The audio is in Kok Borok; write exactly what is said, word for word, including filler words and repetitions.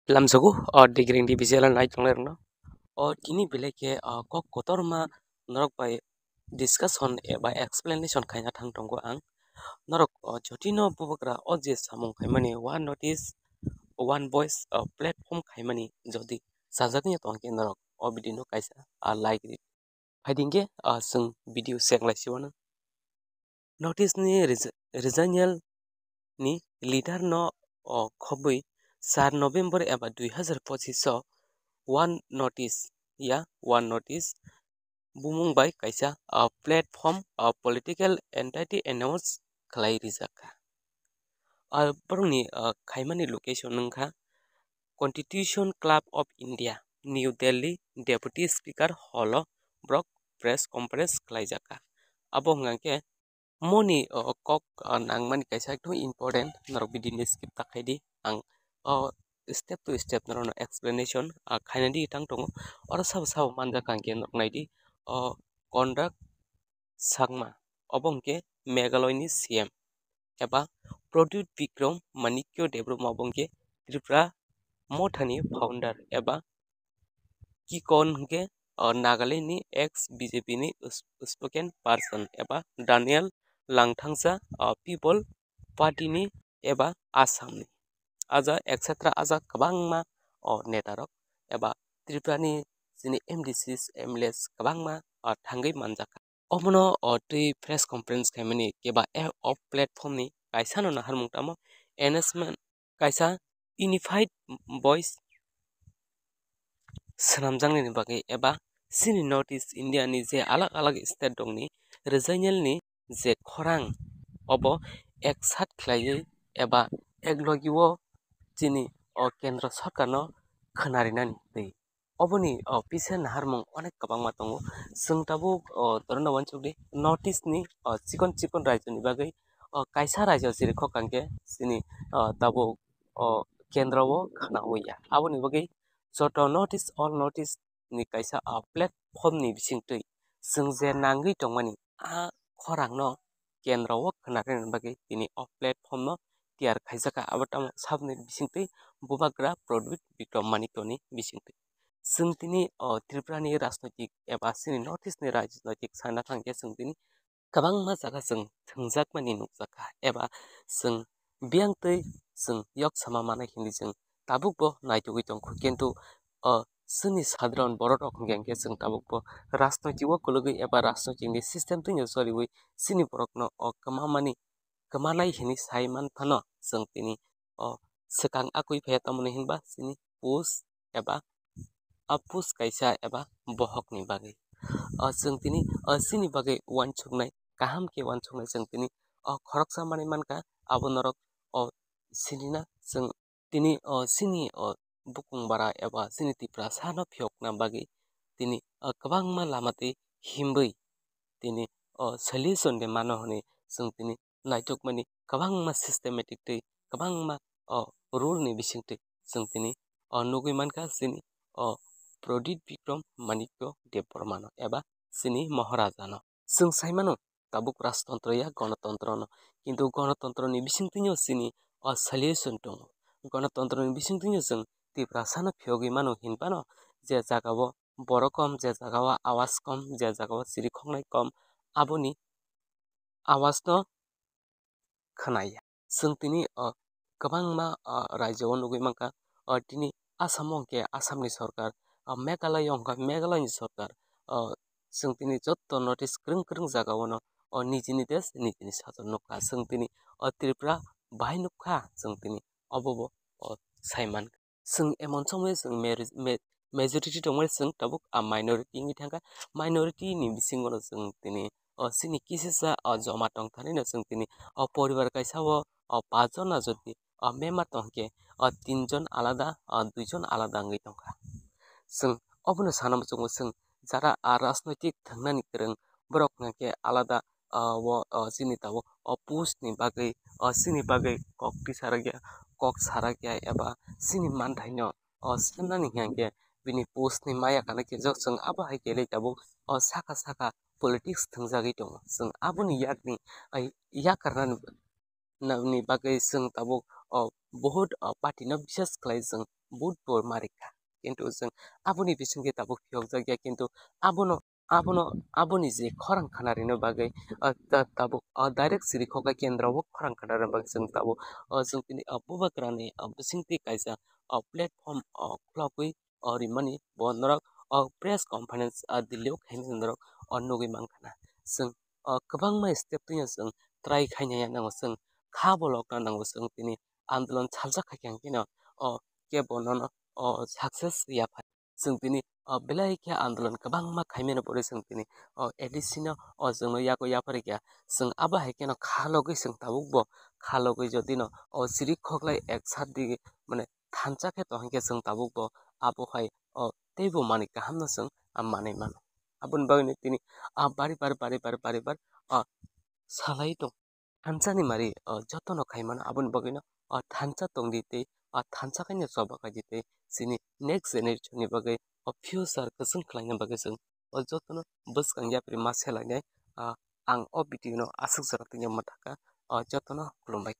Lamsogo o Digring D B C L nai tongnai rokno. O tini belai khe o kok kotorma norok bai discussion eba explanation khaina thang tongo ang. Norok o jotino bubagra o je samung khaimani one notice, one voice o platform khaimani jodi sajagni tongkhe norok o video no kaisa a like ri. Phaidingkhe o chwng video seng lai siwano. Notice ni rija-, regional ni leader no o khobwi char November eba dui hazar pochis o one notice ya one notice bumung bai kaisa o platform o political entity announce khlai rijak kha. O borokni o khaimani location wngkha Constitution Club of India, New Delhi, Deputy Speaker Hall o borok press conference khlaijakha. Abo hwnkha khe moni o kok o nangmani kaisa ekdom important norok video ni skip ta khaidi ang o step to step norokno explanation a khainani tang tongo. Oro sabo sabo manjakha hwnkhe norok naidi o Conrad Sangma obo hwnkhe Meghalaya ni C M eba Pradyut Bikram Manikya Debbarma obo hwnkhe Tripura Motha ni founder eba Kikon hwnkhe o Nagaland ni ex B J P ni spokesperson eba Daniel Langthangsa o People Party ni eba Assam ni aja et cetera aja kwbangma o neta rok eba Tripura ni chini M D Cs, M L As kwbangma o thangwi manjakha. Omono o twi press conference khaimani keba a o platform ni kaisa no naharmung tamo announcement kaisa unified voice swnamjaknani bagwi eba chini North East India ni je alak alak state rokni regional ni je khorang obo ek sat khlaiwi eba ek logi o chini o kendro sorkar no khwnarinani twi. Oboni o pisa naharmung onek kwbangma tongo. Chwng tabuk o torona uansukdi North East ni o chikon chikon rajyo ni bagwi o kaisa rajyo chirikhok kangkhe chini o tabuk o kendro o khwnawi ya. Aboni bagwi joto North East, all North East ni kaisa o platform ni bisingtwi chwng je nangwi tongmani a khorang no kendro o khwnarina bagwi tini o platform no tiyar khaijak kha. Abo tamo saboni bisingtwi bubagra Pradyut Bikram Manikya ni bisingtwi. Chwng tini o Tripura ni rajnoitik eba chini North East ni rajnoitik sana thangkhe chwng tini kwbangma jaga chwng thwngjakmani nukjakha eba chwng biyang twi chwng yok sama manai hinwi chwng tabukbo naitugwi tongkha. Kintu o chini sadharon borok rok hwnkhe hwnkhe chwng tabukbo rajnoitik o kwlwgwi eba rajnoitik ni system twino choliwi chini borokno o kwmamani kwmanai hinwi sai manphano chwng tini o swkang akwi phaiya, tamoni hinba chini post eba a post kaisa eba bohokni bagwi. O chwng tini o chini bagwi uansuknai, kaham khe uansuknai chwng tini o khoroksa manwi mankha, abo norok o sinina chwng tini o chini o bukung bara eba chini Tiprasa no phiyokna bagwi tini o kwbangma lama twi himwi tini o solution de mano hwnwi chwng tini naitukmani kwbangma systematic tei kwbangma o rule ni bisingtwi chwng tini o nugwi mankha chini o Pradyut Bikram Manikya Debbarma no eba chini Maharaja no. Chwng sai mano tabuk rajtantro ya gonotantrono, kintu gonotantroni bisingtwino chini o solution tongo. Gonotantroni bisingtwino chwng Tiprasano phiyogwi mano hinphano je jagao borok kom, je jagao awas kom, je jagao chirikhoknai kom, aboni awasno khwnaya. Chwng tini o kwbangma o rajyo o nugwi mankha, o tini Assam o hwnkhe Assamni sorkar, o Meghalaya o hwnkha Meghalayani sorkar, o chwng tini jotto North East kwrwng kwrwng jagao no o nijini desh nijini sajon nukha. Chwng tini o Tripura bahai nukha, chwng tini obo bo o sai mankha. Chwng emon somoi chwng meri-, me-, majority tongmani chwng tabuk a minority wngwi thangkha. Minority ni bisingo no chwng tini o chini kisisa o joma tongthani no chwng tini o poribar kaisa o, o paanch jona jodi o member tongkhe o tinjon alada, o duijon alada wngwi tongkha. Chwng obono sana muchungo chwng jara a rajnoitik thwngnani kwrwng borok hwnkhe alada, o, o, o chini tabuk o post ni bagwi, o chini bagwi kok tisarakya, kok sarakya eba chini manthaino o sanani hwnkhe bini post ni maya kana khe jok chwng abo hai khe le tabuk o saka saka politics thwngjagwi tongo. Chwng aboni yakni, ai, yakarnani nani bagwi chwng tabuk o, bohut o, party no bises khlai chwng vote bo ma rikha. Kintu chwng aboni bisingtwi tabuk phiyokjakya, kintu abono, abono, aboni je khorang khana rina bagwi, ah, ta-, tabuk, ah, direct sirikhokha kendro o khorang khana rina bagwi chwng tabuk, ah, chwng tini, ah, Bubagrani, ah, bisingtwi kaisa, ah, platform, ah, khulogwi, ah, rimani bo norok, ah, press conference, ah, Delhi o khaimani norok, ah, nugwi mankha na. Chwng, ah, kwbangma step twino chwng try khainaiya nango, chwng kha bo lokna nango, chwng tini andolon saljak khaikha hwnkhe no, o kebo nono, o success yapha. Chwng tini, o belai khe andolon kwbangma khaimani pore chwng tini, o A D C no, o chwngno yago yapharikya. Chwng abo hai kheno kha logwi chwng tabuk bo, kha logwi jodi no, o chiri khoklai ek sat di, mane thansa khe tong hwnkhe chwng tabuk bo, abo hai, o teibo manwi kaham no chwng, a, manwi mano. Aboni bagwi no tini, a, bari bar, bari bar, bari bar, a, salai tong. Thansa ni mari, o, jotono khai mano, aboni bagwino, o, thansa tongdi tei, o, thansa khaino choba khaidi tei chini next generation ni bagwi, o, future kwchwng khlaina bagwi chwng, o, jotono bwskang yapri ma selainai, o, ang o video no aswk jora tini ma thaka, o, jotono khulumbai.